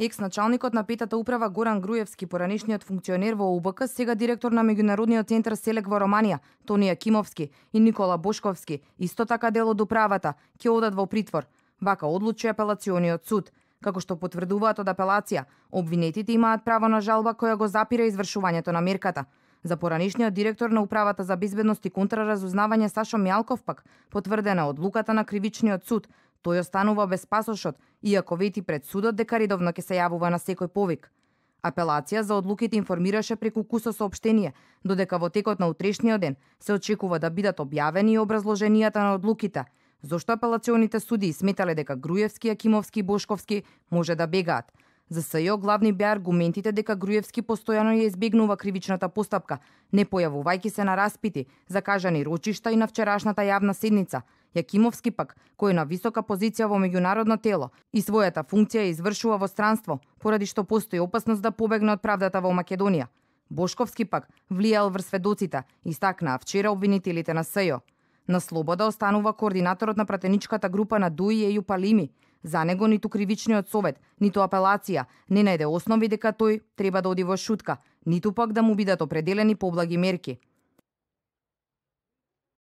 Екс-началникот на петата управа Горан Груевски, поранешниот функционер во УБК, сега директор на меѓународниот центар Селек во Романија, Тони Акимовски и Никола Бошковски, исто така дел од управата, ќе одат во притвор. Вака одлучи апелациониот суд. Како што потврдуваат од апелација, обвинетите имаат право на жалба која го запира извршувањето на мерката. За поранешниот директор на управата за безбедност и контраразузнавање Сашо Мјалков пак потврдена одлуката на кривичниот суд. Тој останува без пасошот, иако вети пред судот дека редовно ќе се јавува на секој повик. Апелација за одлуките информираше преку кусо соопштение, додека во текот на утрешниот ден се очекува да бидат објавени и образложенијата на одлуките. Зошто апелационите суди сметале дека Груевски, Акимовски и Бошковски може да бегаат? За СЈО главни беа аргументите дека Груевски постојано ја избегнува кривичната постапка, не појавувајќи се на распити, закажани рочишта и на вчерашната јавна седница. Јакимовски пак, кој е на висока позиција во меѓународно тело и својата функција ја извршува во странство, поради што постои опасност да побегне од правдата во Македонија. Бошковски пак влијал врз сведоците, истакнаа вчера обвинителите на СЈО. На слобода останува координаторот на пратеничката група на ДУИ Еју Палими. За него ниту кривичниот совет, ниту апелација не најде основи дека тој треба да оди во шутка, ниту пак да му бидат определени поблаги мерки.